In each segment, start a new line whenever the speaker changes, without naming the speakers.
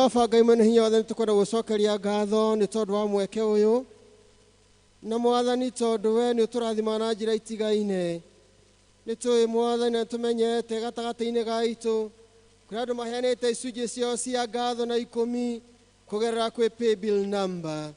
Jehova Ngai mwene hinya wothe, nĩtũkwenda gũcokeria ngatho nĩ tondũ wa mweke ũyũ na Mwathani, tondũ we nĩ ũtũrathimaga na njĩra itigaine. Nĩ tũĩ Mwathani na nĩtũmenyete gatagatĩ-inĩ gaitũ kũrĩ andũ maheanĩte icunjĩ ciao cia ngatho na ikũmi kũgerera kwĩ paybill number.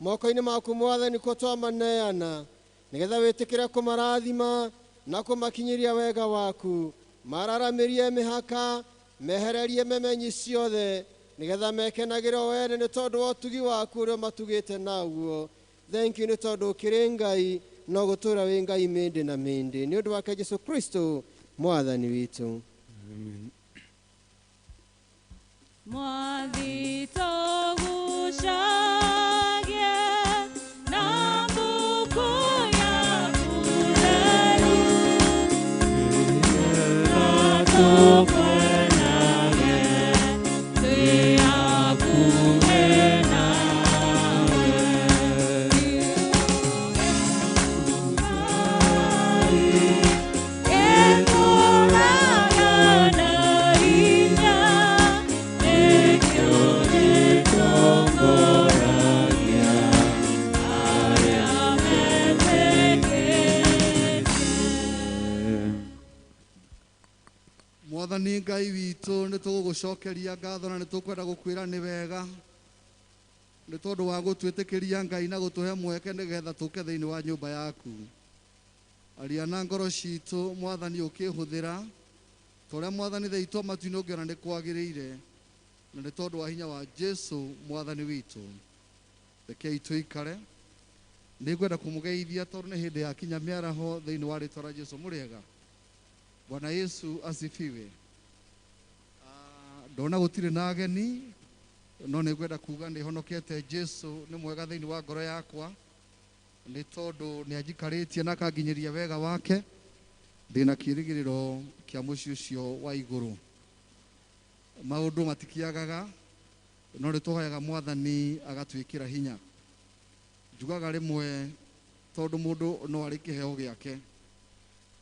Moko-inĩ maku Mwathani ko twamaneana nĩgetha wĩtĩkĩre kũmarathima na kũmakinyĩria wega waku, mararamĩrie mĩhaka, mehererie memenyi ciothe nĩgetha mekenagĩre o ene nĩ tondũ wa ũtugi waku ũrĩa ũmatugĩte naguo. Thank you nĩ tondũ ũkĩrĩ Ngai no gũtũũra wĩ Ngai mĩndĩ na mĩndĩ, nĩ ũndũ wake Jesu Kristo Mwathani witũ.
Mwathi tũgucagie na mbuku yaku theru, na tũkwenage twĩ hakuhĩ nawe. Ĩtũraga na hinya, nĩkĩo gĩtongoragia arĩa metĩkĩtie.
Mwathani Ngai witũ, nĩ tũgũgũcokeria ngatho na nĩ tũkwenda gũkwĩra nĩ wega nĩ tondũ wa gũtwĩtĩkĩria Ngai na gũtũhe mweke nĩgetha tũke thĩinĩ wa nyũmba yaku. Aria na ngoro citũ Mwathani ũkĩhũthĩra ta ũrĩa Mwathani tha itũ matu-inĩ ũngĩona nĩ kwagĩrĩire, na nĩ tondũ wa hinya wa Jesu Mwathani witũ. Rekei tũikare. Nĩ ngwenda kũmũgeithia tondũ nĩ hĩndĩ ya kinya mĩaraho thĩinĩ wa rĩtwa rĩa Jesu. Mũrĩega? Bwana Yesu asifiwe. Ndona gũtirĩ na ageni, no nĩ ngwenda kuga nĩ honokete. Jesu nĩ mwega thĩinĩ wa ngoro yakwa nĩ tondũ nĩ anjikarĩtie na akanginyĩria wega wake. Ndĩna kĩĩrĩgĩrĩro kĩa mũciĩ ũcio wa igũrũ. Maũndũ matikĩagaga, no nĩ tũhoyaga Mwathani agatwĩkĩra hinya. Njugaga rĩmwe tondũ mũndũ no arĩ kĩheo gĩake.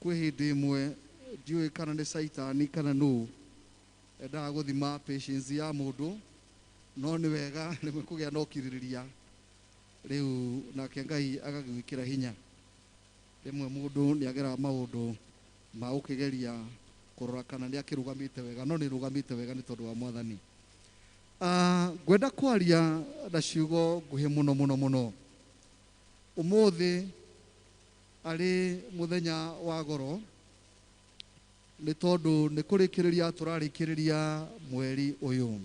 Kwĩ hĩndĩ ĩmwe ndiũĩ kana nĩ Caitani kana nũ endaga gũthima patience ya mũndũ, no nĩ wega rĩmwe kũgĩa na ũkirĩrĩria rĩu nake Ngai agagwĩkĩra hinya. Rĩmwe mũndũ nĩ ageraga maũndũ ma gũkĩgeria kũrora kana nĩ akĩrũgamĩte wega, no nĩ rũgamĩte wega nĩ tondũ wa Mwathani. Ngwenda kwaria na ciugo nguhĩ mũno mũno mũno. Ũmũthĩ arĩ mũthenya wa goro nĩ tondũ nĩ kũrĩkĩrĩria tũrarĩkĩrĩria mweri ũyũ.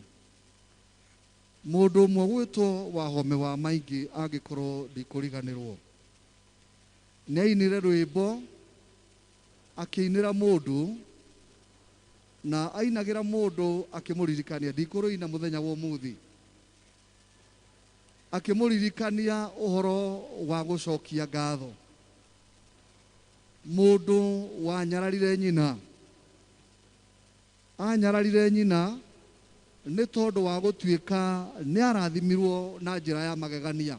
Mũndũ ũmwe gwĩtwo Wahome wa Maingĩ, angĩkorwo ndikũriganĩrwo, nĩ ainire rwĩmbo akĩinĩra mũndũ, na ainagĩra mũndũ akĩmũririkania. Ndikũrũina mũthenya wa ũmũthĩ, akĩmũririkania ũhoro wa gũcokia ngatho. Mũndũ wanyararire nyina, anyararire nyina nĩ tondũ wa gũtuĩka nĩ arathimirwo na njĩra ya magegania,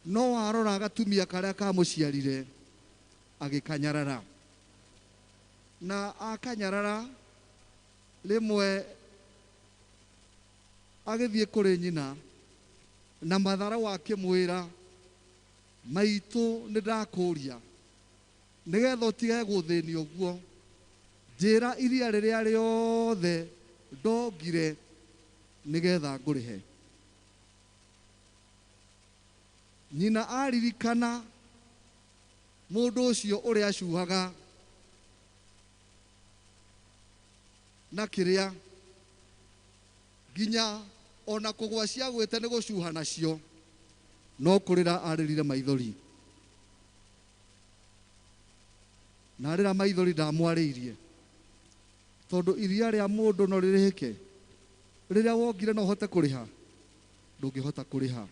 no warora gatumia karĩa kamũciarire agĩkanyarara, na akanyarara rĩmwe agĩthiĩ kũrĩ nyina na matharaũ akĩmwĩra, maitũ nĩ ndakũria nĩgetha ũtige gũthĩnio ũguo, njĩra iria rĩrĩa rĩothe ndongire nĩgetha ngũrĩhe. Nyina aririkana mũndũ ũcio ũrĩa acuhaga na kĩrĩa nginya ona kũgwa ciagwĩte nĩ gũcuha nacio, no kũrĩra arĩrire maithori, na arĩra maithori ndamwarĩirie, tondũ iria rĩa mũndũ no rĩrĩhĩke. Rĩrĩa wongire no ũhote kũrĩha, ndũngĩhota kũrĩha.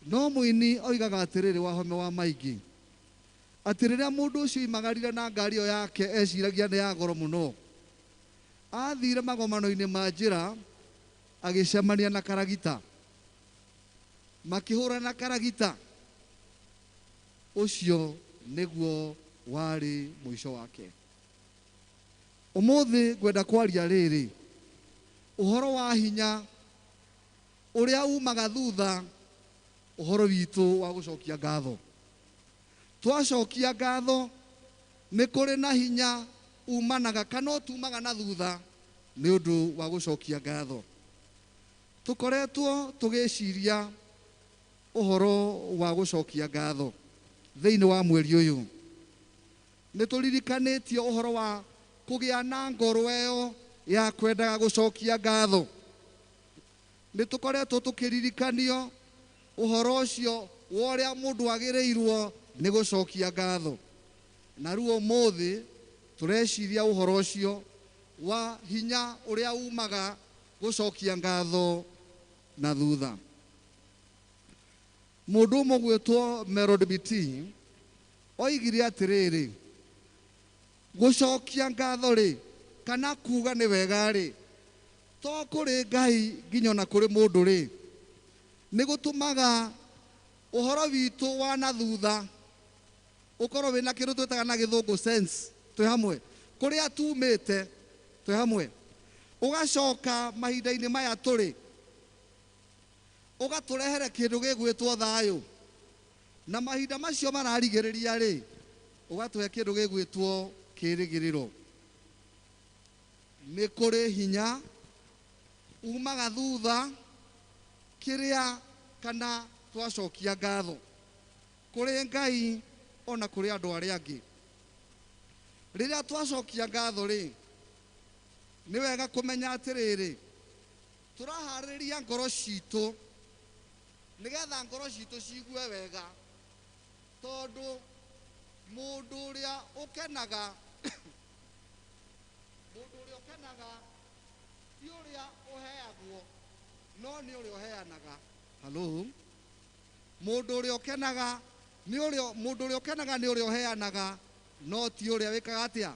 No mũini oigaga atĩrĩrĩ, Wahome wa Maingĩ, atĩ rĩrĩa mũndũ ũcio oimagarire na ngari ĩyo yake eciragia nĩ ya goro mũno, athire magomano-inĩ ma njĩra agĩcemania na karagita, makĩhũrana karagita. Ũcio nĩguo warĩ mũico wake. Ũmũthĩ ngwenda kwaria rĩrĩ Ũhoro wa hinya ũrĩa umaga thutha ũhoro witũ wa gũcokia ngatho. Twacokia ngatho nĩ kũrĩ na hinya umanaga kana ũtumaga na thutha nĩ ũndũ wa gũcokia ngatho. Tũkoretwo tũgĩciria ũhoro wa gũcokia ngatho thĩinĩ wa mweri ũyũ. Nĩ tũririkanĩtio ũhoro wa kũgĩa na ngoro ĩyo ya kwendaga gũcokia ngatho. Nĩ tũkoretwo tũkĩririkanio ũhoro ũcio wa ũrĩa mũndũ agĩrĩirwo nĩ gũcokia ngatho. Na rĩu ũmũthĩ tũreciria ũhoro ũcio wa hinya ũrĩa umaga gũcokia ngatho na thutha. Mũndũ ũmwe ũgwĩtwo Merod Biti oigire atĩrĩrĩ, gũcokia ngatho rĩ kana kuga nĩ wega rĩ, to kũrĩ Ngai nginya ona kũrĩ mũndũ rĩ, nĩ gũtũmaga ũhoro witũ wa na thutha ũkorwo wĩna kĩndũ twĩtaga na gĩthũngũ sense, twĩ hamwe, kũrĩa tumĩte twĩ hamwe, ũgacoka mahinda-inĩ maya tũrĩ ũgatũrehere kĩndũ gĩgwĩtwo thayũ, na mahinda macio mararigĩrĩria rĩ, ũgatũhe kĩndũ gĩgwĩtwo kĩrĩgĩrĩro. Nĩ kũrĩ hinya umaga thutha kĩrĩa kana twacokia ngatho kũrĩ Ngai ona kũrĩ andũ arĩa angĩ. Rĩrĩa twacokia ngatho rĩ, nĩ wega kũmenya atĩrĩrĩ, tũraharĩrĩria ngoro citũ nĩgetha ngoro citũ ciigue wega, tondũ mũndũ ũrĩa ũkenaga mũndũ ũrĩa ũkenaga ti ũrĩa ũheagwo no nĩ ũrĩa ũheanaga. Halo, mũndũ ũrĩa ũkenaga nĩ ũrĩa, mũndũ ũrĩa ũkenaga nĩ ũrĩa ũheanaga no ti ũrĩa wĩkaga atĩa.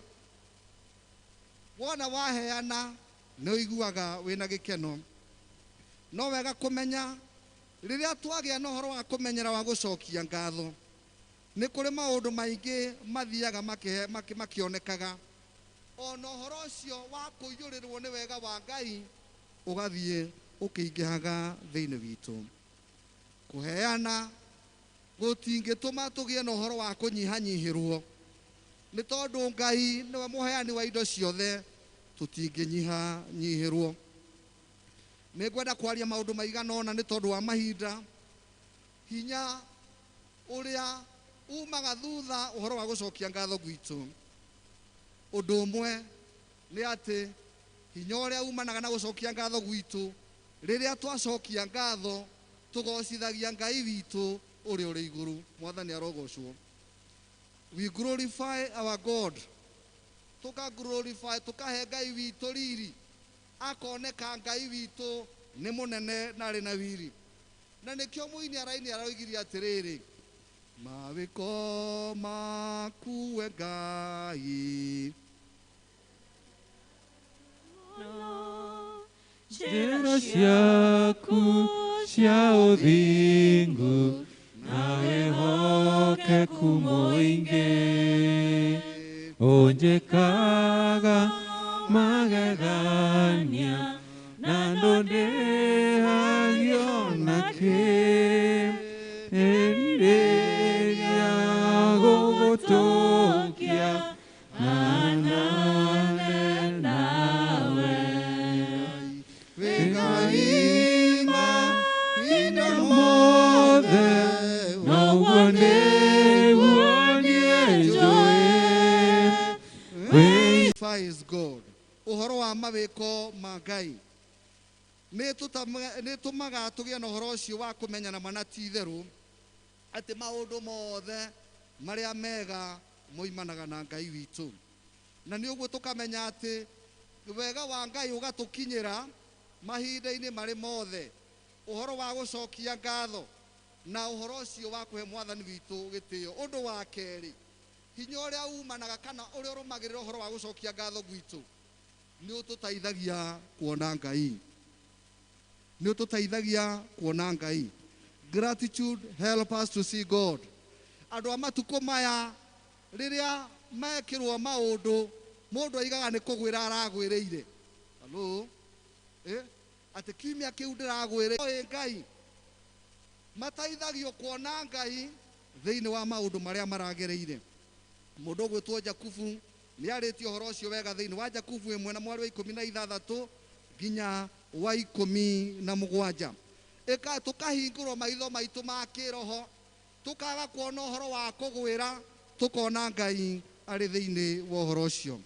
Wona waheana nĩ ũiguaga wĩna gĩkeno. No wega kũmenya rĩrĩa twagĩa na ũhoro wa kũmenyera wa gũcokia ngatho, nĩ kũrĩ maũndũ maingĩ mathiaga makĩonekaga, ona ũhoro ũcio wa kũiyũrĩrwo nĩ wega wa Ngai ũgathiĩ ũkĩingĩhaga thĩinĩ witũ. Kũheana gũtingĩtũma tũgĩe na ũhoro wa kũnyihanyihĩrwo, nĩ tondũ Ngai nĩwe mũheani wa indo ciothe, tũtingĩnyihanyihĩrwo. Nĩ ngwenda kwaria maũndũ maigana ũna nĩ tondũ wa mahinda. Hinya ũrĩa umaga thutha ũhoro wa gũcokia ngatho gwitũ. Ũndũ ũmwe nĩ atĩ hinya ũrĩa umanaga na gũcokia ngatho gwitũ, rĩrĩa twacokia ngatho tũgocithagia Ngai witũ ũrĩa ũrĩ igũrũ. Mwathani arogocwo. We glorify our God. Tuka glorify, tukahe Ngai witũ riri, akoneka Ngai witũ nĩ mũnene na arĩ na wiri. Na nĩkĩo mũini araini aroigirie atĩrĩrĩ, mawĩko maku we Ngai,
njĩra ciaku cia ũthingu na wĩhokeku mũingĩ, ũnjĩkaga magegania na ndũndĩhagio nakĩ, ĩrirĩria gũgũtũkia ng'anane nawe.
Wĩ Ngai mahinda
mothe noguo nĩguo niĩ njũĩ.
Glorifies God. Ũhoro wa mawĩko ma Ngai nĩ tũmaga tũgĩe na ũhoro ũcio wa kũmenyana mana ti itherũ atĩ maũndũ mothe marĩa mega moimanaga na Ngai witũ. Na nĩ ũguo tũkamenya atĩ wega wa Ngai ũgatũkinyĩra mahinda-inĩ marĩ mothe. Ũhoro wa gũcokia ngatho na ũhoro ũcio wa kũhe Mwathani witũ gĩtĩo. Ũndũ wa kerĩ, hinya ũrĩa umanaga kana ũrĩa ũrũmagĩrĩra ũhoro wa gũcokia ngatho gwitũ nĩ ũtũteithagia kuona Ngai. Nĩ ũtũteithagia kuona Ngai. Gratitude help us to see God. Andũ a matukũ maya rĩrĩa mekĩrwo maũndũ mũndũ aigaga nĩ kũgwĩra aragwĩrĩire. Hello? Atĩ kiumia kĩu ndĩragwĩra ĩ Ngai mateithagio kuona Ngai thĩinĩ wa maũndũ marĩa maragereire. Mũndũ ũgwĩtwo Jakubu nĩ arĩtie ũhoro ũcio wega thĩinĩ wa Jakubu 1 na mweri wa 16 nginya wa 17. Ĩka tũkahingũrwo maitho maitũ ma kĩroho, tũkaga kuona ũhoro wa kũgwĩra, tũkona Ngai arĩ thĩinĩ wa ũhoro ũcio.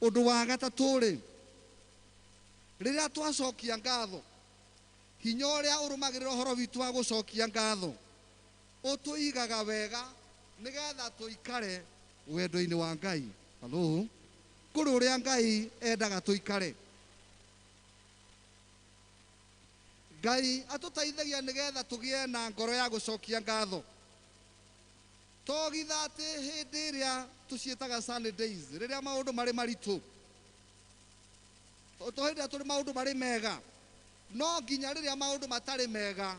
Ũndũ wa gatatũ rĩ, rĩrĩa twacokia ngatho, hinya ũrĩa ũrũmagĩrĩra ũhoro witũ wa gũcokia ngatho ũtũigaga wega nĩgetha tũikare wendo-inĩ wa Ngai. Halo, kũrĩ ũrĩa Ngai endaga tũikare. Ngai atũteithagia nĩgetha tũgĩe na ngoro ya gũcokia ngatho. Togitha atĩ hĩndĩ ĩrĩa tũciĩtaga sunny days, rĩrĩa maũndũ marĩ maritũ, to hĩndĩ ĩrĩa tũrĩ maũndũ marĩ mega, no nginya rĩrĩa maũndũ matarĩ mega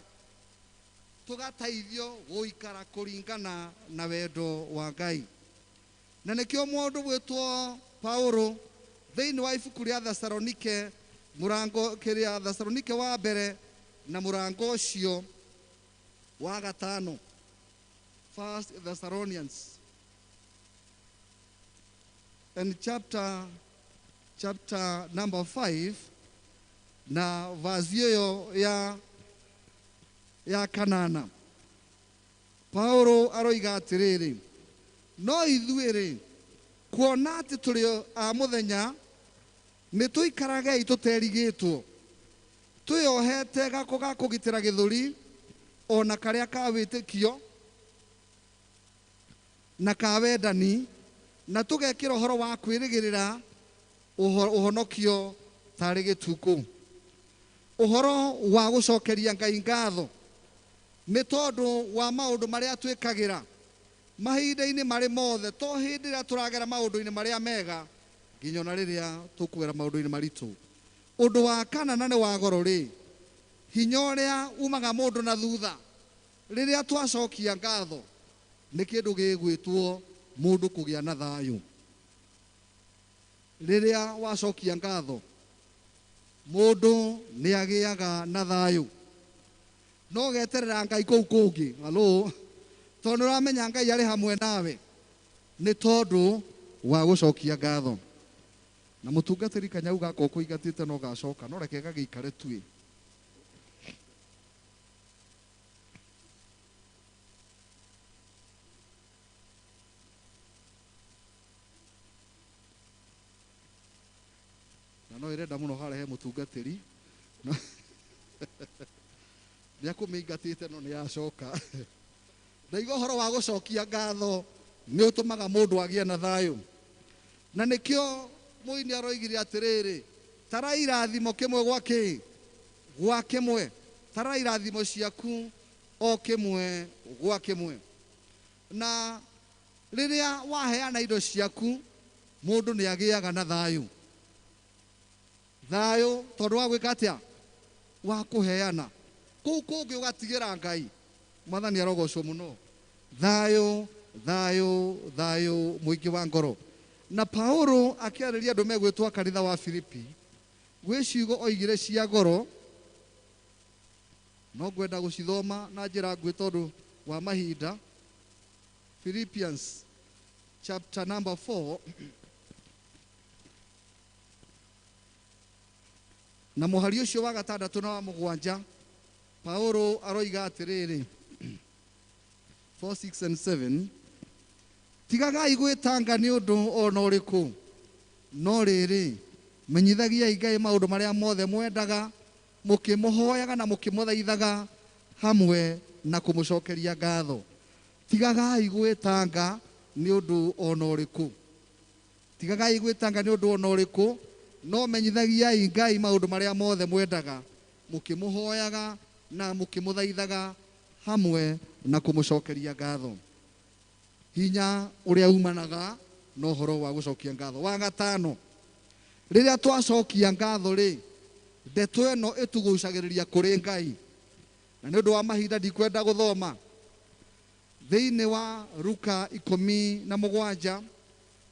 tũgateithio gũikara kũringana na wendo wa Ngai. Na nĩkĩo mũndũ gwĩtwo Paulo thĩinĩ wa ibuku rĩa Thesalonike, mũrango kĩrĩa Thesalonike wa mbere na mũrango ũcio wa 5, First Thessalonians and chapter number 5 na verse ĩyo ya 8. Paulo aroiga atĩrĩrĩ, no ithuĩ rĩ, kuona atĩ tũrĩ a mũthenya, nĩ tũikaragei tũterigĩtwo, twĩohete gako ga kũgitĩra gĩthũri ona karĩa ka wĩtĩkio na ka wendani, na tũgekĩra ũhoro wa kwĩrĩgĩrĩra ũhonokio tarĩ gĩtukũ. Ũhoro wa gũcokeria Ngai ngatho nĩ tondũ wa maũndũ marĩa twĩkagĩra mahinda-inĩ marĩ mothe, to hĩndĩ ĩrĩa tũragera maũndũ-inĩ marĩa mega nginya ona rĩrĩa tũkũgera maũndũ-inĩ maritũ. Ũndũ wa kana na nĩ wa goro rĩ, hinya ũrĩa umaga mũndũ na thutha rĩrĩa twacokia ngatho nĩ kĩndũ gĩgwĩtwo mũndũ kũgĩa na thayũ. Rĩrĩa wacokia ngatho mũndũ nĩ agĩaga na thayũ. No geterera Ngai kũu kũngĩ, halo, tondũ nĩ ũramenya Ngai arĩ hamwe nawe nĩ tondũ wa gũcokia ngatho. Na mũtungatĩri kanyau gaka ũkũingatĩte no gacoka, no reke gagĩikare tuĩ. Na no ĩrenda mũno harĩa he mũtungatĩri. Nĩ akũmĩingatĩte no nĩ yacoka. Ndaiga ũhoro wa gũcokia ngatho nĩ ũtũmaga mũndũ agĩe na thayũ. Na nĩkĩo mũini aroigire atĩrĩrĩ, tara irathimo kĩmwe gwa kĩ gwa kĩmwe, tara irathimo ciaku o kĩmwe gwa kĩmwe. Na rĩrĩa waheana indo ciaku mũndũ nĩ agĩaga na thayũ. Thayũ tondũ wa gwĩka atĩa? Wa kũheana. Kũu kũngĩ ũgatigĩra Ngai. Mwathani arogocwo mũno. Thayũ, thayũ, thayũ mũingĩ wa ngoro. Na Paulo akĩarĩria andũ megwĩtwo kanitha wa Filipi, gwĩ ciugo oigire cia goro, no ngwenda gũcithoma na njĩra nguhĩ tondũ wa mahinda. Philippians chapter number 4 na mũhari ũcio wa 6 na wa 7, Paulo aroiga atĩrĩrĩ, 4, 6 and 7, tigagai gwĩtanga nĩ ũndũ ona ũrĩkũ, no rĩrĩ menyithagiai Ngai maũndũ marĩa mothe mwendaga, mũkĩmũhoyaga na mũkĩmũthaithaga hamwe na kũmũcokeria ngatho. Tigagai gwĩtanga nĩ ũndũ ona ũrĩkũ. Tigagai gwĩtanga nĩ ũndũ ona ũrĩkũ, no menyithagiai Ngai maũndũ marĩa mothe mwendaga, mũkĩmũhoyaga na mũkĩmũthaithaga hamwe na kũmũcokeria ngatho. Hinya ũrĩa umanaga na ũhoro wa gũcokia ngatho. Wa 5, rĩrĩa twacokia ngatho rĩ, ndeto ĩno ĩtũgucagĩrĩria kũrĩ Ngai. Na nĩ ũndũ wa mahinda ndikwenda gũthoma thĩinĩ wa Luka 17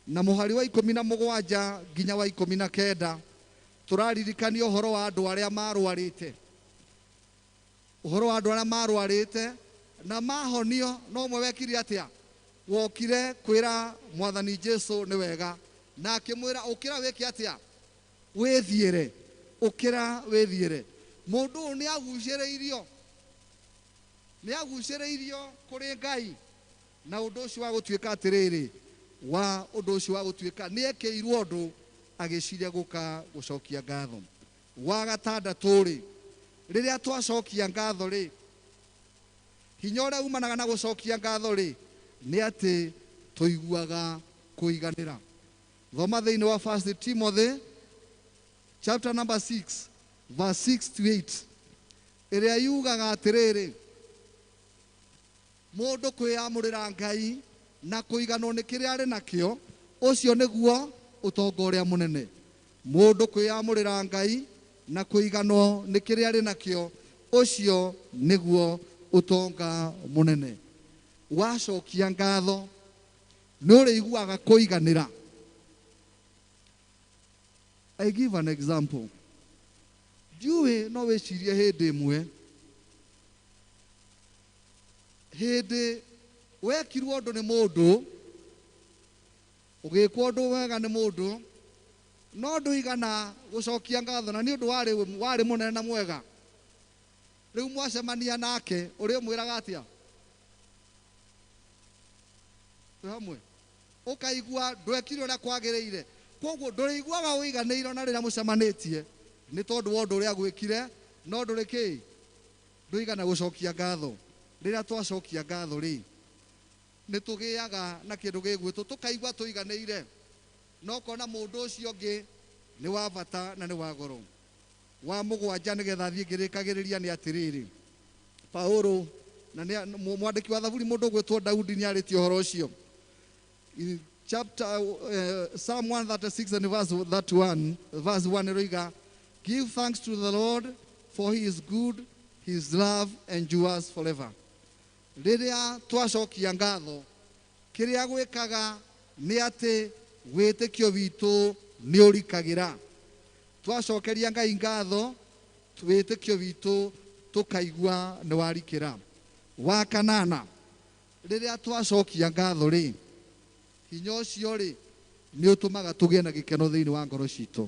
na mũhari wa 17 nginya wa 19. Tũraririkania ũhoro wa andũ arĩa marwarĩte. Ũhoro wa andũ arĩa marwarĩte na mahonio no ũmwe wekire atĩa? Wokire kwĩra Mwathani Jesu nĩ wega na akĩmwĩra ũkĩra wĩke atĩa? Wĩthiĩre. Ũkĩra wĩthiĩre. Mũndũ ũyũ nĩ agucĩrĩirio. Nĩ agucĩrĩirio kũrĩ Ngai na ũndũ ũcio wa gũtuĩka atĩrĩrĩ wa ũndũ ũcio wa gũtuĩka nĩ ekĩirwo ũndũ agĩciria gũka gũcokia ngatho. Wa gatandatũ rĩ, rĩrĩa twacokia ngatho rĩ, hinya ũrĩa umanaga na gũcokia ngatho rĩ, nĩ atĩ tũiguaga kũiganĩra. Thoma thĩinĩ wa 1 Timothy chapter number 6 verse 6 to 8 ĩrĩa yugaga atĩrĩrĩ, mũndũ kwĩyamũrĩra Ngai na kũiganwo nĩ kĩrĩa arĩ nakĩo, ũcio nĩguo ũtonga ũrĩa mũnene. Mũndũ kwĩyamũrĩra Ngai na kũiganwo nĩ kĩrĩa arĩ nakĩo, ũcio nĩguo ũtonga mũnene. Wacokia ngatho nĩ ũrĩiguaga kũiganĩra. I give an example. Ndiũĩ no wĩcirie hĩndĩ ĩmwe, hĩndĩ wekirwo ũndũ nĩ mũndũ, ũgĩkwo ũndũ wega nĩ mũndũ, no ndũigana gũcokia ngatho na nĩ ũndũ warĩ mũnene na mwega. Rĩu mwacemania nake ũrĩmwĩraga atĩa? Twĩ hamwe? Ũkaigua ndwekire ũrĩa kwagĩrĩire. Koguo ndũrĩiguaga ũiganĩire ona rĩrĩa mũcemanĩtie nĩ tondũ wa ũndũ ũrĩa gwĩkire, no ndũrĩ kĩ? Ndũigana gũcokia ngatho. Rĩrĩa twacokia ngatho rĩ, nĩ tũgĩaga na kĩndũ gĩgwĩtwo tũkaigua tũiganĩire, no kona mũndũ ũcio ũngĩ nĩ wa bata na nĩ wa goro. Wa mũgwanja nĩgetha thiĩ ngĩrĩkagĩrĩria nĩ atĩrĩrĩ, Paulo na nĩ mwandĩki wa Thaburi mũndũ ũgwĩtwo Daudi nĩ arĩtie ũhoro ũcio. In chapter Psalm 136 and verse 31, verse 1 ĩroiga, give thanks to the Lord for he is good, his love endures forever. Rĩrĩa twacokia ngatho, kĩrĩa gwĩkaga nĩ atĩ wĩtĩkio witũ nĩ ũrikagĩra. Twacokeria Ngai ngatho, wĩtĩkio witũ tũkaigua nĩ warikĩra. Wa kanana, rĩrĩa twacokia ngatho rĩ, hinya ũcio rĩ nĩ ũtũmaga tũgĩe na gĩkeno thĩinĩ wa ngoro citũ.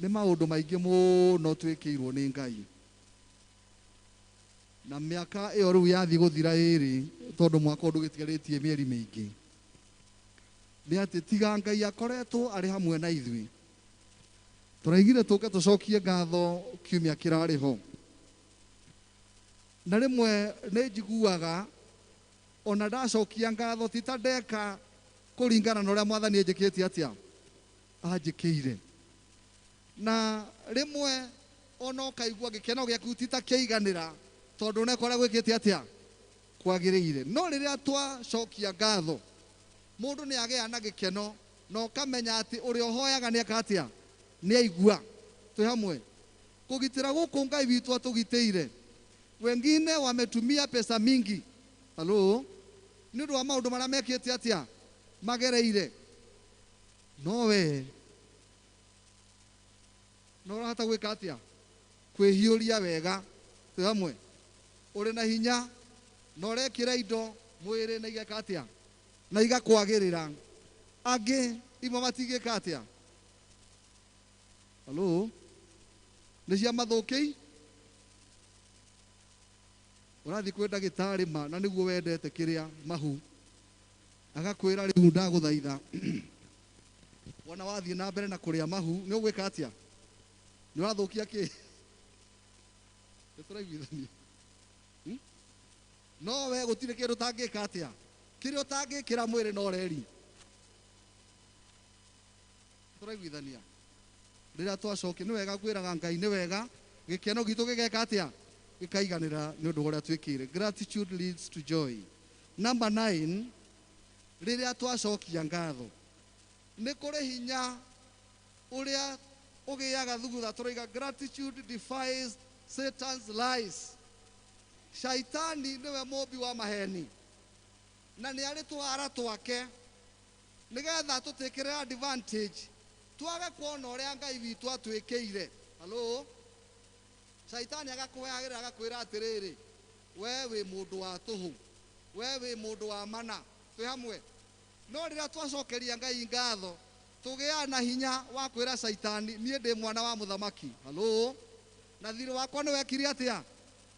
Nĩ maũndũ maingĩ mũno twĩkĩirwo nĩ Ngai. Na mĩaka ĩyo rĩu yathiĩ gũthira ĩrĩ, tondũ mwaka ũyũ ndũgĩtigarĩtie mĩeri mĩingĩ, nĩ atĩ tiga Ngai akoretwo arĩ hamwe na ithuĩ. Tũraigire tũke tũcokie ngatho kiumia kĩrarĩ ho. Na rĩmwe nĩ njiguaga ona ndacokia ngatho ti ta ndeka kũringana na ũrĩa Mwathani anjĩkĩte atĩa anjĩkĩire. Na rĩmwe ona ũkaigua gĩkeno gĩaku ti ta kĩaiganĩra tondũ ũneka ũrĩa gwĩkĩte atĩa kwagĩrĩire. No rĩrĩa twacokia ngatho, mũndũ nĩ agĩa na gĩkeno na ũkamenya atĩ ũrĩa ũhoyaga nĩ eka atĩa nĩ aigua. Twĩ hamwe? Kũgitĩra gũkũ Ngai witũ atũgitĩire. Wengine wametumia pesa mingi. Halo? Nĩ ũndũ wa maũndũ marĩa mekĩte atĩa magereire. No we no ũrahota gwĩka atĩa? Kwĩhiũria wega. Twĩ hamwe? Ũrĩ na hinya na ũrekĩra indo mwĩrĩ na igeka atĩa? Na igakwagĩrĩra. Angĩ imwe matingĩka atĩa? Halo? Nĩ cia mathũkĩi? Ũrathiĩ kwĩ ndagĩtarĩ ma na nĩguo wendete kĩrĩa mahu, agakwĩra rĩu ndagũthaitha wona wathiĩ na mbere na kũrĩa mahu nĩ ũgwĩka atĩa? Nĩ ũrathũkia kĩ? Nĩ tũraiguithania? No we gũtirĩ kĩndũ ũtangĩka atĩa? Kĩrĩa ũtangĩkĩra mwĩrĩ no reri. Tũraiguithania? Rĩrĩa twacokia nĩ wega kwĩraga Ngai nĩ wega, gĩkeno gitũ gĩgeka atĩa? Gĩkaiganĩra nĩ ũndũ wa ũrĩa twĩkĩire. Gratitude leads to joy. Number 9, rĩrĩa twacokia ngatho nĩ kũrĩ hinya ũrĩa ũgĩaga thutha. Tũroiga gratitude defies Satan's lies. Shaitani nĩwe mũmbi wa maheni na nĩ arĩ tũhara twake nĩgetha tũtĩkĩre advantage. Twage kuona ũrĩa Ngai witũ atwĩkĩire. Halo? Caitani agakũhagĩra agakwĩra atĩrĩrĩ, we wĩ mũndũ wa tũhũ, we wĩ mũndũ wa mana, twĩ hamwe. No rĩrĩa twacokeria Ngai ngatho, tũgĩaga na hinya wa kwĩra caitani, niĩ ndĩ mwana wa mũthamaki. Halo? Na thirĩ wakwa nĩ wekire atĩa?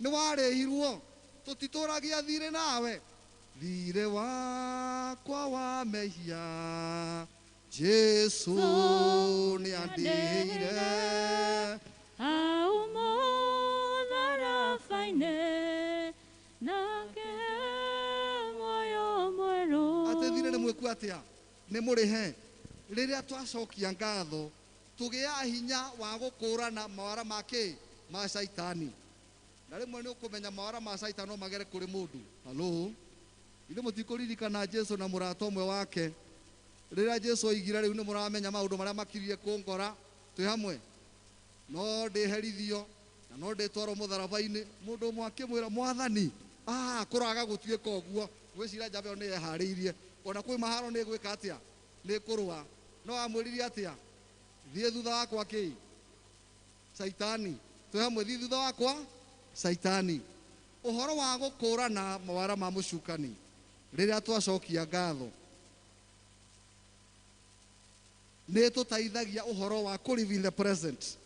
Nĩ warĩhirwo. Tũtitũragia thirĩ nawe. Thirĩ wakwa wa mehia, Jesu nĩ andĩhĩire.
Au mũtharaba-inĩ, na akĩhe muoyo mwerũ.
Atĩ thirĩ nĩ mwĩku atĩa? Nĩ mũrĩhe. Rĩrĩa twacokia ngatho, tũgĩaga hinya wa gũkũrana mawara ma kĩ? Ma caitani. Na rĩmwe nĩ ũkũmenya mawara ma caitani no magere kũrĩ mũndũ. Halo? Ithuĩ mũtikũririkana Jesu na mũrata ũmwe wake. Rĩrĩa Jesu oigire rĩu nĩ mũramenya maũndũ marĩa makirie kũngora, twĩ hamwe. No ndĩherithio na no ndĩtwarwo mũtharaba-inĩ. Mũndũ ũmwe akĩmwĩra, Mwathani, kũraga gũtuĩka ũguo. Ngwĩciria njamba ĩyo nĩ yeharĩirie. Ona kwĩ maharo nĩ ĩgwĩka atĩa? Nĩ ĩkũrũa. No amwĩrire atĩa? Thiĩ thutha wakwa kĩ? Caitani. Twĩ hamwe, thiĩ thutha wakwa Caitani. Ũhoro wa gũkũrana mawara ma mũcukani rĩrĩa twacokia ngatho nĩ tũteithagia ũhoro wa kũ live in the present,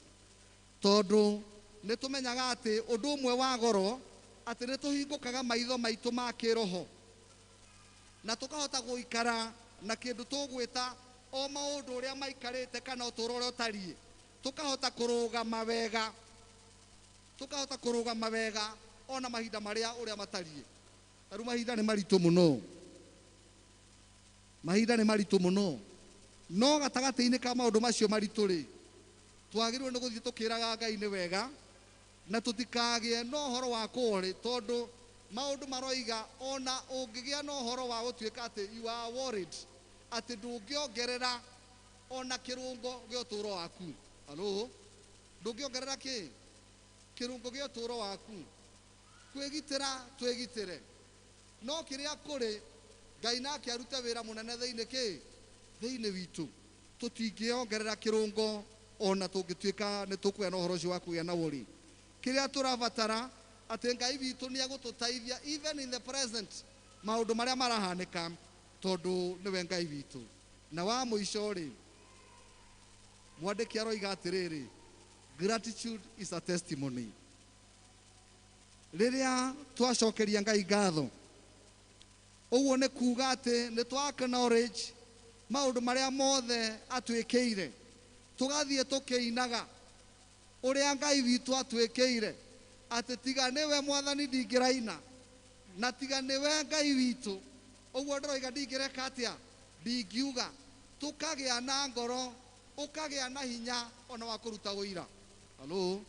tondũ nĩ tũmenyaga atĩ ũndũ ũmwe wa goro atĩ nĩ tũhingũkaga maitho maitũ ma kĩroho na tũkahota gũikara na kĩndũ tũgwĩta o maũndũ ũrĩa maikarĩte kana ũtũũro ũrĩa ũtariĩ, tũkahota kũrũgama wega, tũkahota kũrũgama wega ona mahinda marĩa ũrĩa matariĩ. Tarĩu mahinda nĩ maritũ mũno, mahinda nĩ maritũ mũno, no gatagatĩ-inĩ ka maũndũ macio maritũ rĩ, twagĩrĩirwo nĩ gũthiĩ tũkĩraga Ngai nĩ wega na tũtikagĩe na ũhoro wa kũũrĩ, tondũ maũndũ maroiga ona ũngĩgĩa na ũhoro wa gũtuĩka atĩ you are worried, atĩ ndũngĩongerera ona kĩrũngo gĩa ũtũũro waku. Halo? Ndũngĩongerera kĩ? Kĩrũngo gĩa ũtũũro waku. Kwĩgitĩra twĩgitĩre, no kĩrĩa kũrĩ Ngai nake arute wĩra mũnene thĩinĩ kĩ? Thĩinĩ witũ. Tũtingĩongerera kĩrũngo ona tũngĩtuĩka nĩ tũkũgĩa na ũhoro ũcio wa kũgĩa na worry. Kĩrĩa tũrabatara atĩ Ngai witũ nĩ egũtũteithia even in the present maũndũ marĩa marahanĩka, tondũ nĩwe Ngai witũ. Na wa mũico rĩ, mwandĩki aroiga atĩrĩrĩ, gratitude is a testimony. Rĩrĩa twacokeria Ngai ngatho, ũguo nĩ kuga atĩ nĩ twa acknowledge maũndũ marĩa mothe atwĩkĩire, tũgathiĩ tũkĩinaga ũrĩa Ngai witũ atwĩkĩire, atĩ tiga nĩwe Mwathani ndingĩraina, na tiga nĩwe Ngai witũ, ũguo ndĩroiga ndingĩreka atĩa? Ndingiuga. Tũkagĩa na ngoro, ũkagĩa na hinya ona wa kũruta ũira. Halo?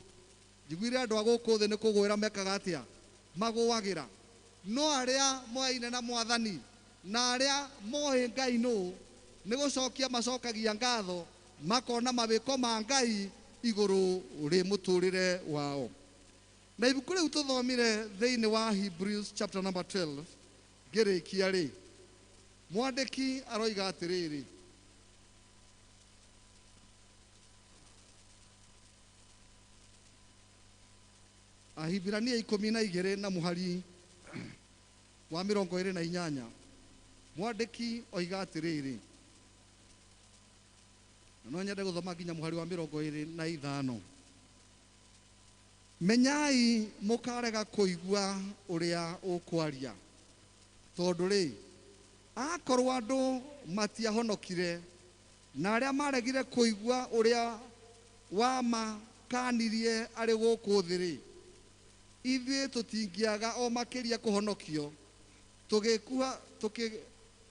Njiguire andũ a gũkũ thĩ nĩ kũgũĩra mekaga atĩa? Magũagĩra. No arĩa moyaine na Mwathani na arĩa moĩ Ngai nũ, nĩ gũcokia macokagia ngatho, makona mawĩko ma Ngai igũrũ rĩ mũtũrĩre wao. Na ibuku rĩu tũthomire thĩinĩ wa Hebrews chapter number 12, ngĩrĩkia rĩ, mwandĩki aroiga atĩrĩrĩ, Ahibirania 12 na mũhari wa 28, mwandĩki oiga atĩrĩrĩ, na no nyende gũthoma nginya mũhari wa 25. Menyai mũkarega kũigua ũrĩa ũkwaria, tondũ rĩ, akorwo andũ matiahonokire na arĩa maregire kũigua ũrĩa wamakanirie arĩ gũkũ thĩ rĩ, ithuĩ tũtingĩaga o makĩria kũhonokio,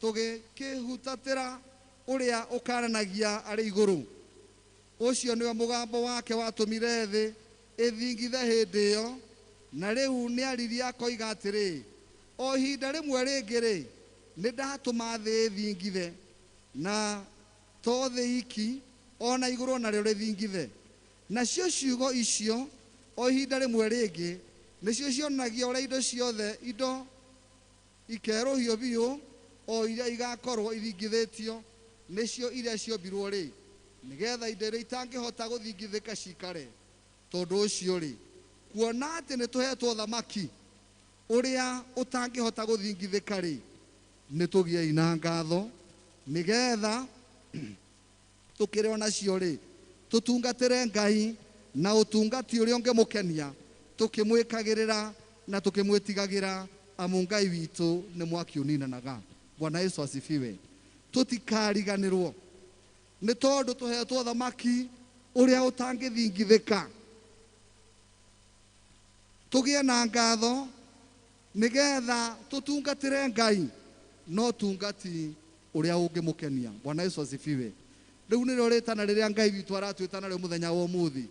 tũgĩkĩhutatĩra ũrĩa ũkaranagia arĩ igũrũ. Ũcio nĩwe mũgambo wake watũmire thĩ ĩthingithe hĩndĩ ĩyo, na rĩu nĩaririe akoiga atĩrĩ, o ihinda rĩmwe rĩngĩ rĩ, nĩ ndatũma thĩ ĩthingithe, na to thĩ iki, ona igũrũ narĩo rĩthingithe. Nacio ciugo icio o ihinda rĩmwe rĩngĩ nĩcio cionanagia ũrĩa indo ciothe indo ikerũhio biũ, o iria igakorwo ithingithĩtio nĩcio iria ciombirwo rĩ, Nĩgetha indo iria itangĩhota gũthingithĩka cikare. Tondũ ũcio rĩ, kuona atĩ nĩ tũhetwo thamaki ũrĩa ũtangĩhota gũthingithĩka rĩ, nĩ tũgĩei na ngatho nĩgetha tũkĩrĩ onacio rĩ, tũtungatĩre Ngai na ũtungati ũrĩa ũngĩmũkenia, tũkĩmwĩkagĩrĩra na tũkĩmwĩtigagĩra, amu Ngai witũ nĩ mwaki ũninanaga. Bwana Yesu asifiwe. Tũtikariganĩrwo nĩ tondũ tũhetwo thamaki ũrĩa ũtangĩthingithĩka. Tũgĩe na ngatho nĩgetha tũtungatĩre Ngai no tungati ũrĩa ũngĩmũkenia. Bwana Yesu asifiwe. Rĩu nĩrĩo rĩtana rĩrĩa Ngai witũ aratwĩta narĩo mũthenya wa ũmũthĩ,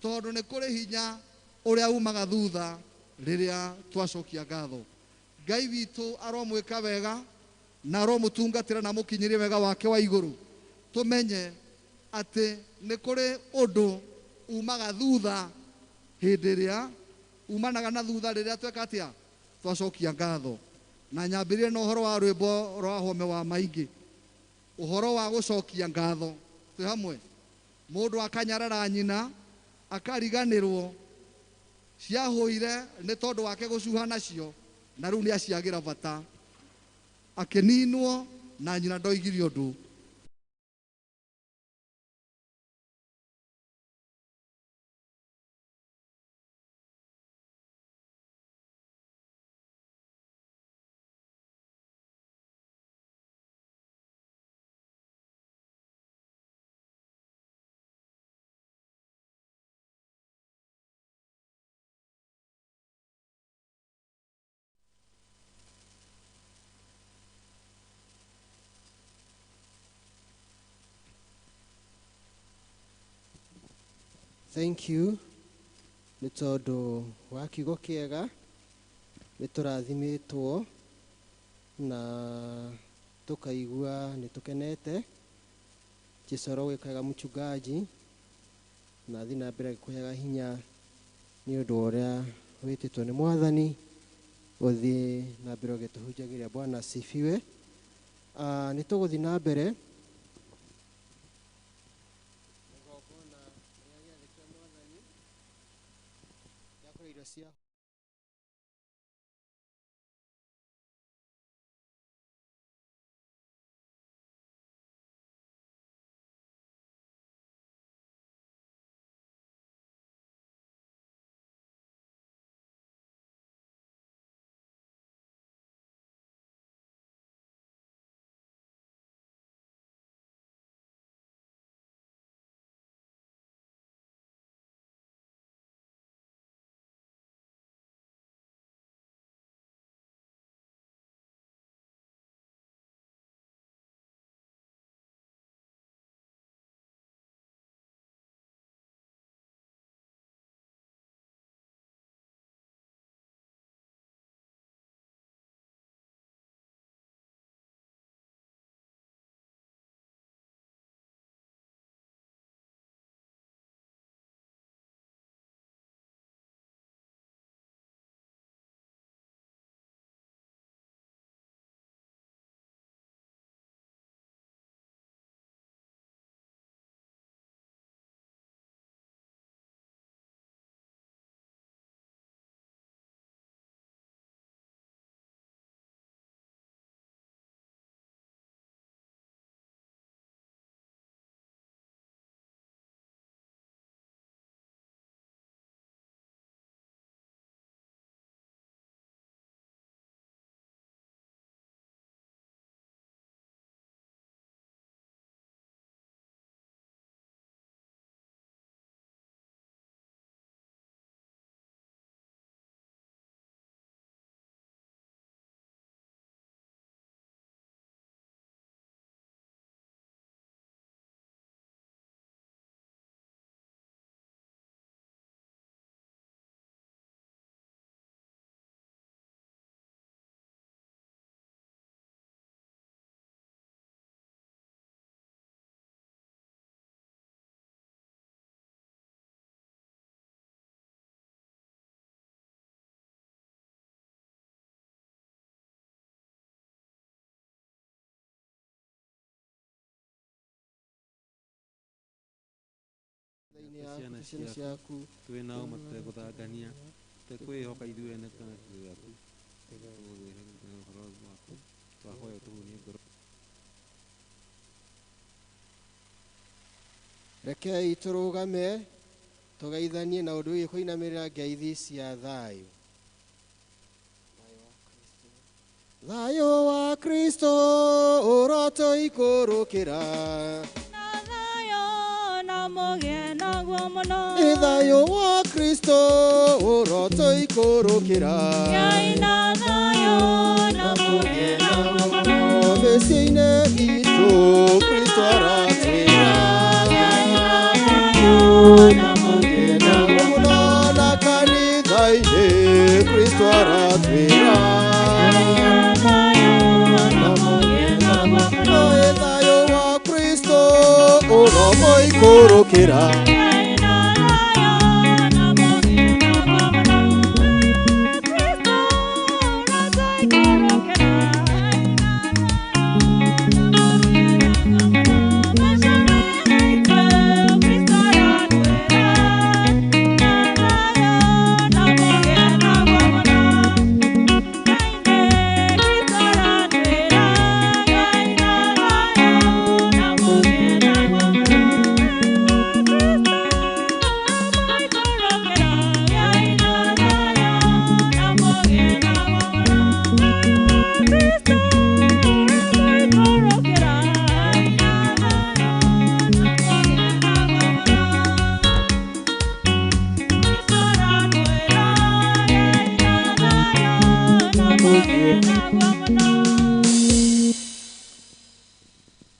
tondũ nĩ kũrĩ hinya ũrĩa umaga thutha rĩrĩa twacokia ngatho. Ngai witũ aromwĩka wega na aromũtungatĩra na amũkinyĩrie wega wake wa igũrũ. Tũmenye atĩ nĩ kũrĩ ũndũ umaga thutha hĩndĩ ĩrĩa umanaga na thutha rĩrĩa tweka atĩa, twacokia ngatho. Na nyambĩrĩrie na ũhoro wa rwĩmbo rwa Home wa Maingĩ, ũhoro wa gũcokia ngatho. Twĩ hamwe, mũndũ akanyarara nyina akariganĩrwo ciahũire nĩ tondũ wake gũcuha nacio, na rĩu nĩ aciagĩra bata, akĩninwo na nyina ndoigire ũndũ.
Thank you nĩ tondũ wa kiugo kĩega, nĩ tũrathimĩtwo na tũkaigua nĩ tũkenete. Jesũ arogwĩkaga mchungaji na athiĩ na mbere agĩkũheaga hinya nĩ ũndũ wa ũrĩa wĩtĩtwo nĩ Mwathani, ũthiĩ na mbere ũgĩtũhunjagĩria. Bwana asifiwe. Nĩ tũgũthiĩ na mbere igongona rĩa gĩathĩ kĩa Mwathani gĩa kũrĩa irio cia Thĩinĩ
Ciana
yaku ciana
ciaku.
Ciaku
Twĩ nao mategũthangania tekwĩhoka ithuĩ ene kana kiugo gĩaku tũgũgwĩra ũhoro waku twahoya ũtũhunie ngoro.
Rekei tũrũgame tũgeithanie na ũndũ wĩgiĩ kũinamĩrĩra ngeithi cia thayũ. Thayũ wa Kristo ũrotũikũrũkĩra.
Na thayũ na mũgĩe naguo mũno.
Ĩ thayũ wa Kristo ũrotũikũrũkĩra.
Ngai na thayũ na mũgĩe naguo mũno.
Mĩciĩ-inĩ itũ Kristo aratwĩra.
Ngai na thayũ na mũgĩe naguo
Mũno na kanitha-inĩ Kristo aratwĩra.
Ngai na thayũ na mũgĩe naguo mũno.
Ĩ thayũ wa Kristo ũromoikũrũkĩra.
Ngai na thayũ na mũgĩe naguo mũno. Kristo ũrotũikũrũkĩra.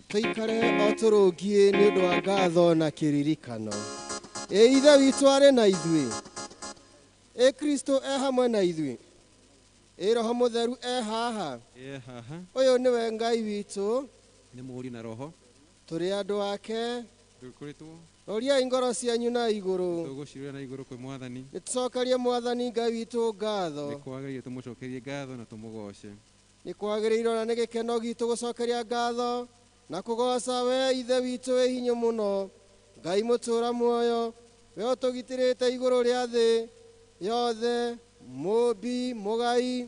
Tũikare o tũrũngiĩ nĩ ũndũ wa ngatho na kĩririkano. Ĩ Ithe witũ arĩ na ithuĩ. Ĩ Kristo e hamwe na ithuĩ. Ĩ Roho Mũtheru e haha.
Ĩ haha.
Ũyũ nĩwe Ngai witũ.
Nĩ mũhũri na roho.
Tũrĩ andũ ake.
Tũkũrĩtwo.
Roriai ngoro cianyu na igũrũ.
Tũgũcirĩra na igũrũ kwĩ Mwathani.
Nĩ tũcokerie Mwathani Ngai witũ ngatho.
Nĩ kwagĩrĩire tũmũcokerie ngatho na tũmũgoce.
Nĩ kwagĩrĩirwo na nĩ gĩkeno gitũ gũcokeria ngatho na kũgoca we Ithe witũ wĩ hinya mũno, Ngai mũtũũra muoyo, we ũtũgitĩrĩte igũrũ rĩa thĩ yothe, mũũmbi, mũgai,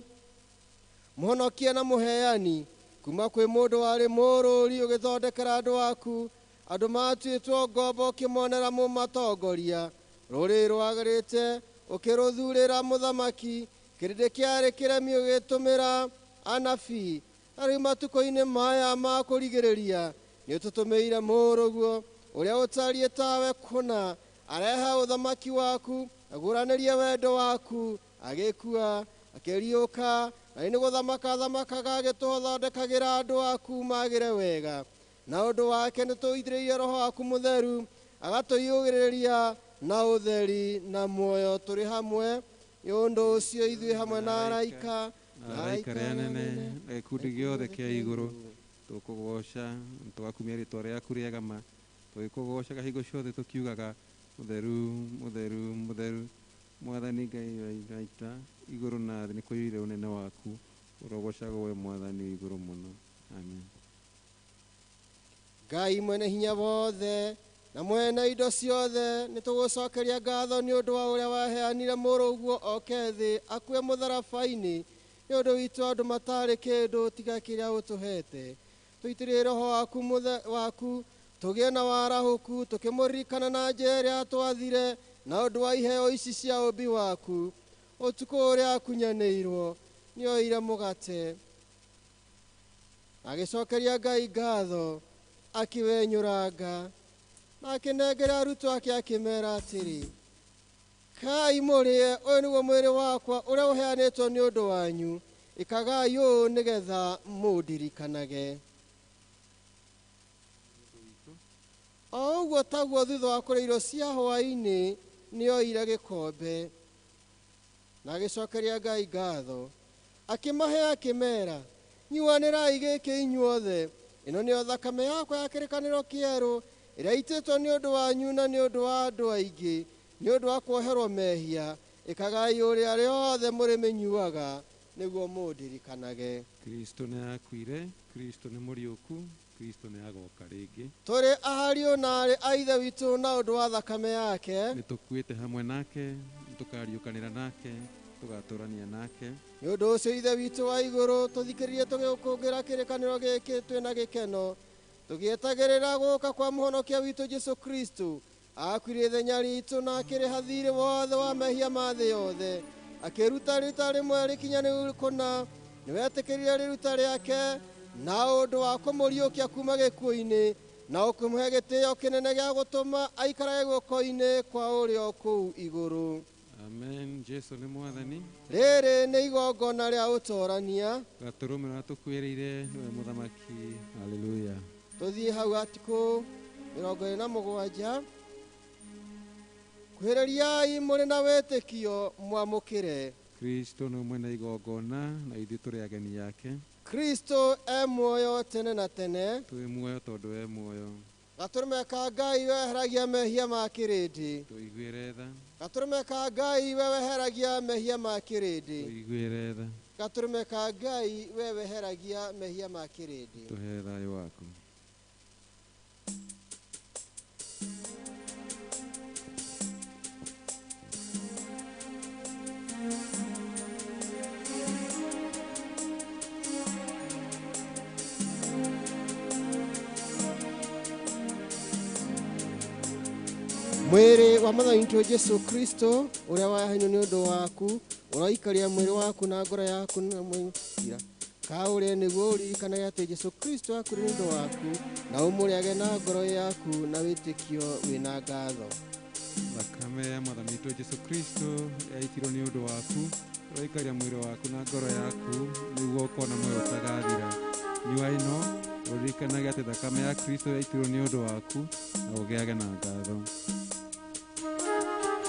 mũhonokia na mũheani, kuma kwĩ mũndũ warĩ mũrũri ũgĩthondekera andũ aku, andũ matuĩtwo ngombo ũkĩmonera mũmatongoria, rũrĩrĩ rwagĩrĩte ũkĩrũthurĩra mũthamaki, kĩrĩndĩ kĩarĩ kĩremi ũgĩtũmĩra anabii, na rĩu matukũ-inĩ maya ma kũrigĩrĩria nĩ ũtũtũmĩire mũrũguo ũrĩa ũtariĩ tawe kũna, arehe ũthamaki waku, agũranĩrie wendo waku, agĩkua, akĩriũka, na nĩ gũthamaka thamakaga agĩtũthondekagĩra andũ aku magĩre wega. Na ũndũ wake nĩ tũitĩrĩirie Roho waku Mũtheru, agatũiyũrĩrĩria na ũtheri na muoyo tũrĩ hamwe. Nĩ ũndũ ũcio ithuĩ hamwe na araika
na araika arĩa anene na gĩkundi gĩothe kĩa igũrũ tũkũgoca tũgakumia rĩtwa rĩaku rĩega ma tũgĩkũgocaga hingo ciothe tũkiugaga mũtheru mũtheru mũtheru Mwathani Ngai wa ita igũrũ na thĩ nĩ kũiyũire ũnene waku ũrogocagwo we Mwathani wĩ igũrũ mũno. Amen.
Ngai mwene hinya wothe na mwene indo ciothe nĩ tũgũcokeria ngatho nĩ ũndũ wa ũrĩa waheanire mũrũguo oke thĩ akue mũtharaba-inĩ nĩ ũndũ witũ andũ matarĩ kĩndũ tiga kĩrĩa ũtũhete. Tũitĩrĩrie Roho waku waku tũgĩe na warahũku tũkĩmũririkana na njĩra ĩrĩa twathire na ũndũ wa iheo ici cia ũmbi waku. Ũtukũ ũrĩa akunyanĩirwo nĩoire mũgate agĩcokeria Ngai ngatho akĩwenyũranga na akĩnengera arutwo ake akĩmera atĩrĩ, kai mũrĩe, ũyũ nĩguo mwĩrĩ wakwa ũrĩa ũheanĩtwo nĩ ũndũ wanyu, ĩkagai ũũ nĩgetha mũndirikanage. O ũguo taguo thutha wa kũrĩa irio cia hwaĩ-inĩ nĩoire gĩkombe na agĩcokeria Ngai ngatho akĩmahe akĩmera, nyuanĩrai gĩkĩ inyuothe, ĩno nĩyo thakame yakwa ya kĩrĩkanĩro kĩerũ ĩrĩa ĩitĩtwo nĩ ũndũ wanyu na nĩ ũndũ wa andũ aingĩ nĩ ũndũ wa kuoherwo mehia. Ĩkagai ũrĩa rĩothe mũrĩmĩnyuaga nĩguo mũndirikanage.
Kristo nĩ akuire, Kristo nĩ mũriũku, Kristo nĩ agoka rĩngĩ.
Tũrĩ ariũ na aarĩ a Ithe witũ na ũndũ wa thakame yake.
Nĩ tũkuĩte hamwe nake, nĩ tũkariũkanĩra nake, tũgatũrania nake.
Nĩ ũndũ ũcio Ithe witũ wa igũrũ, tũthikĩrĩrie tũgĩkũngĩra kĩrĩkanĩro gĩkĩ twĩna gĩkeno, tũgĩetagĩrĩra gũka kwa mũhonokia witũ Jesũ Kristo. Akuire ithenya ritũ na akĩrĩha thiirĩ wothe wa mehia ma thĩ yothe, akĩruta rita rĩmwe rĩkinyanĩru kũna. Nĩwetĩkĩrire rĩruta rĩake na ũndũ wa kũmũriũkia kuma gĩkuũ-inĩ, na ũkĩmũhe gĩtĩo kĩnene gĩa gũtũma aikarage guoko-inĩ kwa ũrĩo kũu igũrũ.
Amen. Jesu nĩ mwathani.
Rĩrĩ nĩ igongona rĩa ũtorania.
Gatũrũme ũrĩa tũkuĩrĩire nĩwe mũthamaki. Haleluya.
Tũthiĩ hau atikũ 27. Kwĩrĩriai mũrĩ na wĩtĩkio mwamũkĩre.
Kristo nĩ mwene igongona na ithuĩ tũrĩ ageni yake.
Kristo e muoyo tene na tene.
Twĩ muoyo tondũ e muoyo.
Gatũrũme ka Ngai weheragia mehia ma kĩrĩndĩ.
Tũiguĩre tha.
Gatũrũme ka Ngai we weheragia mehia ma kĩrĩndĩ.
Tũiguĩre tha.
Gatũrũme ka Ngai we weheragia mehia ma kĩrĩndĩ.
Tũhe thayũ waku.
Mwĩrĩ wa Mwathani witũ Jesũ Kristo ũrĩa waheanirwo nĩ ũndũ waku, ũroikaria mwĩrĩ waku na ngoro yaku na mwĩra kaũrĩe nĩguo ũririkanage atĩ Jesũ Kristo akuire nĩ ũndũ waku, na ũmũrĩage na ngoro yaku na wĩtĩkio wĩna ngatho.
Thakame ya Mwathani witũ Jesũ Kristo yaitirwo nĩ ũndũ waku, ũroikaria mwĩrĩ waku na ngoro yaku nĩguo ũkona muoyo ũtagathira. Nyua ĩno ũririkanage atĩ thakame ya Kristo yaitirwo nĩ ũndũ waku, na ũgĩage na ngatho.
Jesu.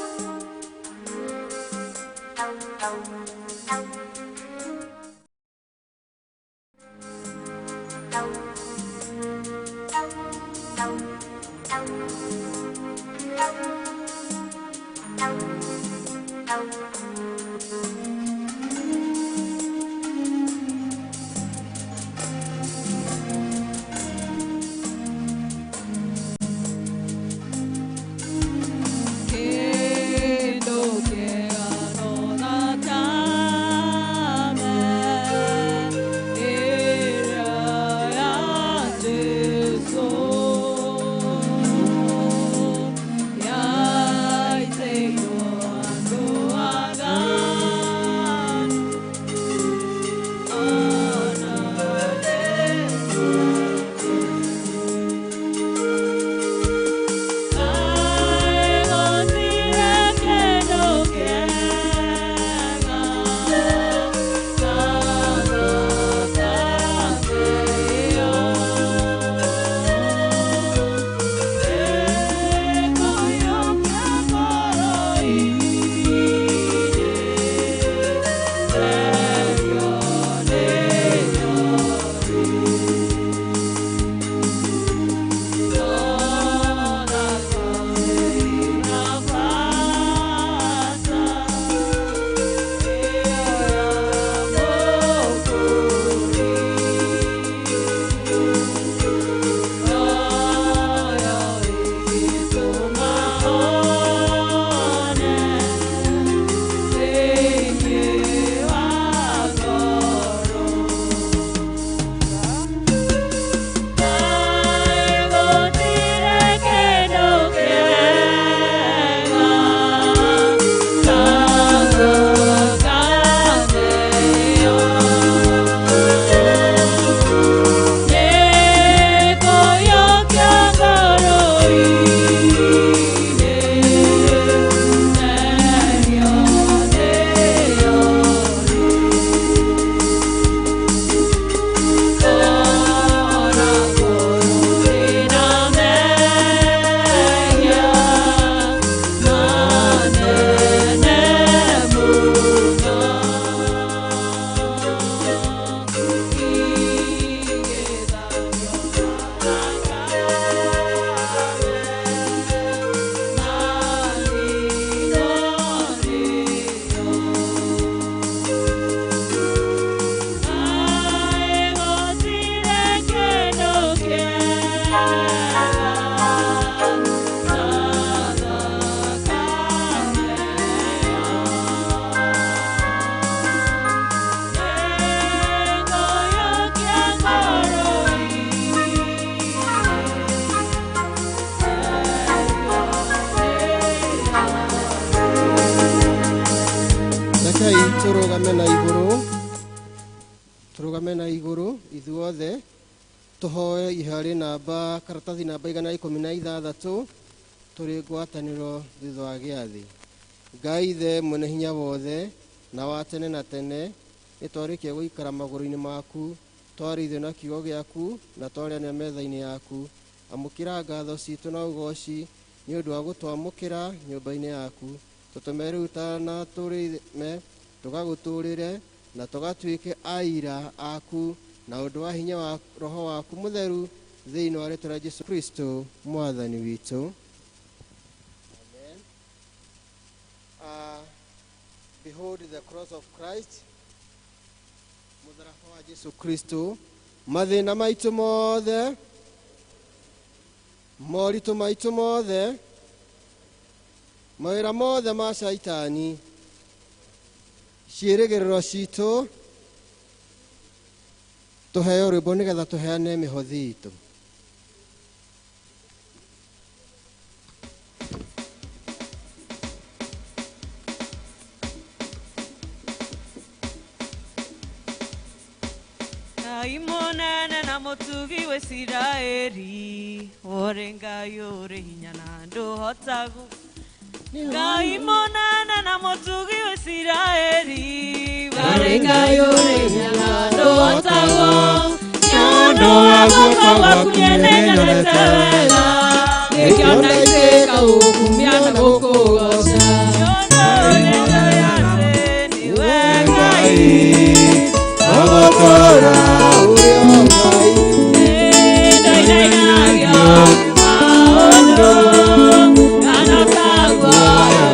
Tũrũgame na igũrũ, tũrũgame na igũrũ ithuothe tũhoe iharĩ namba karatathi namba 116 tũrĩ ngwatanĩro thutha wa gĩathĩ. Ngai Ithe mwene hinya wothe na wa tene na tene, nĩ twarĩkia gũikara magũrũ-inĩ maku, twarĩithio na kiugo gĩaku na twarĩanĩra metha-inĩ yaku. Amũkĩra ngatho citũ na ũgoci nĩ ũndũ wa gũtwamũkĩra nyũmba-inĩ yaku. Tũtũme rĩu na tũrĩme tũgagũtũũrĩre na tũgatuĩke aira aku na ũndũ wa hinya wa roho waku mũtheru thĩinĩ wa rĩtwa rĩa Jesu Kristo mwathani witũ. Amen. Behold the cross of Christ, mũtharaba wa Jesu Kristo, mathĩna maitũ mothe, moritũ maitũ mothe, mawĩra mothe ma Shaitani, ciĩrĩgĩrĩro citũ, tũheo rwĩmbo nĩgetha tũheane mĩhothi itũ.
Ngai mũnene na mũtugi wa Isiraeli, ũrĩ Ngai ũrĩ hinya na ndũhotagu. Ngai mũnene na mũtugi wa Isiraeli, ũrĩ Ngai ũrĩ hinya na ndũhotagwo. Nĩ ũndũ wa guoko gwaku nĩnyonete wega, nĩkĩo ndaitĩka gũkumia na gũkũgooca. Nĩ ũndũ nĩnjũĩ atĩ nĩwe Ngai,
Agũtũũra ũrĩ o Ngai.
Nĩndoinainagio maũndũ kana kaguoya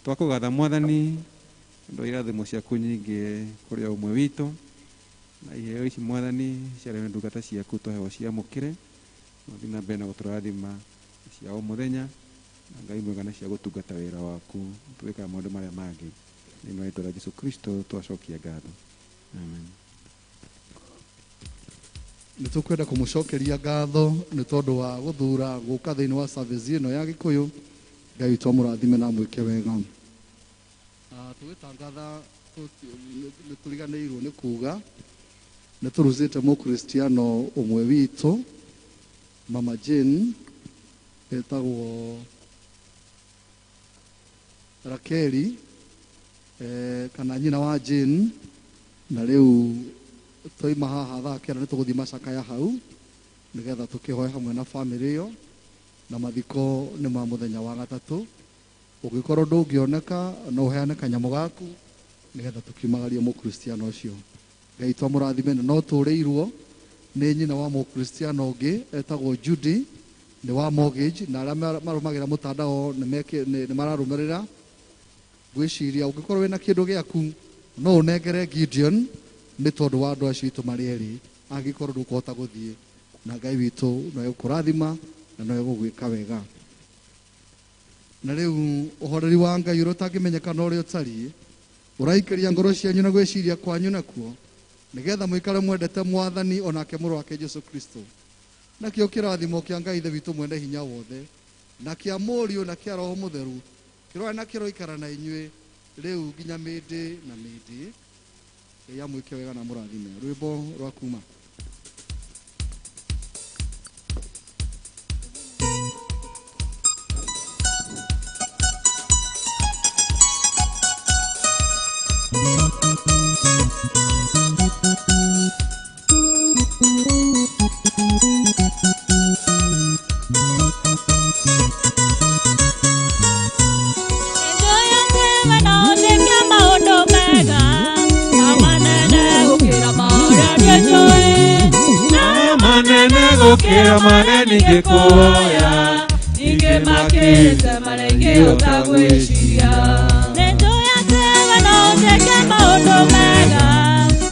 Twakũgatha mwathani ndo irathimo ciaku nyingĩ kũrĩ o ũmwe witũ, na iheo ici mwathani ciarĩ ndungata ciaku tũheo ciamũkĩre, ũthiĩ na mbere na gũtũrathima cia o mũthenya, na Ngai mwega na cia gũtungata wĩra waku twĩkaga maũndũ marĩa mangĩ. Thĩinĩ wa rĩtwa rĩa Jesu Kristo twacokia ngatho. Amen.
Nĩ tũkwenda kũmũcokeria ngatho nĩ tondũ wa gũthura gũka thĩinĩ wa service ĩno ya Gĩkũyũ. Ngai witũ amũrathime na amwĩke wega. Tũgĩtangatha nĩ tũriganĩirwo nĩ kuga nĩ tũrutĩte mũkristiano ũmwe witũ Mama Jane etagwo Rakeli, kana nyina wa Jane, na rĩu twaima haha thaa kenda nĩ tũgũthiĩ macakaya hau nĩgetha tũkĩhoe hamwe na bamĩrĩ ĩyo, na mathiko nĩ ma mũthenya wa gatatũ. Ũngĩkorwo ndũngĩoneka no ũheane kanyamũ gaku nĩgetha tũkiumagarie mũkristiano ũcio. Ngai twamũrathime. Na no tũrĩirwo nĩ nyina wa mũkristiano ũngĩ etagwo Judy, nĩ wa mortgage, na arĩa marũmagĩra mũtandao nĩ mararũmĩrĩra. Ngwĩciria ũngĩkorwo wĩna kĩndũ gĩaku no ũnengere Gideon nĩ tondũ wa andũ acio aitũ marĩ erĩ, angĩkorwo ndũkũhota gũthiĩ, na Ngai witũ no egũkũrathima na no egũgwĩka wega. Na rĩu ũhoreri wa Ngai ũrĩa ũtangĩmenyeka na ũrĩa ũtariĩ ũraikĩria ngoro cianyu na gwĩciria kwanyu nakuo, nĩgetha mũikare mwendete mwathani onake mũrũ wake Jesu Kristo. Nakĩo kĩrathimo kĩa Ngai Ithe witũ mwene hinya wothe, na kĩa Mũriũ na kĩa Roho Mũtheru kĩroa na kĩroikara na inyuĩ rĩu nginya mĩndĩ na mĩndĩ. Ngai amwĩke wega na mũrathime. Rwĩmbo rwa kuma.
Gũkĩra marĩa ningĩkuoya, ningĩ makĩrĩte marĩa ingĩhota gwĩciria.
Nĩnjũĩ atĩ we no ũnjĩke maũndũ mega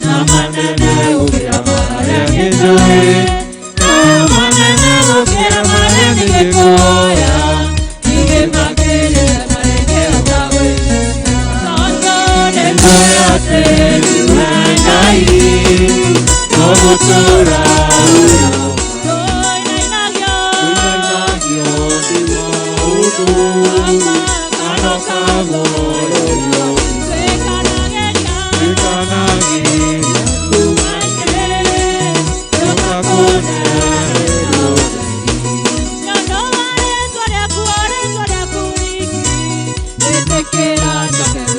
na manene gũkĩra marĩa nĩnjũĩ, na manene gũkĩra marĩa ningĩkuoya, ningĩ makĩrĩte marĩa ingĩhota gwĩciria.
Tondũ
Nĩnjũĩ atĩ nĩwe Ngai, no gũtũũra
tũinainagio
tũinainagio nĩ maũndũ kana ũkagũrũrio
twĩkanagĩria
twĩkanagĩria tũka kũnerwo.
Nĩ ũndũ wa rĩtwa rĩaku, o rĩtwa rĩaku riki, ĩtĩkĩra njoke.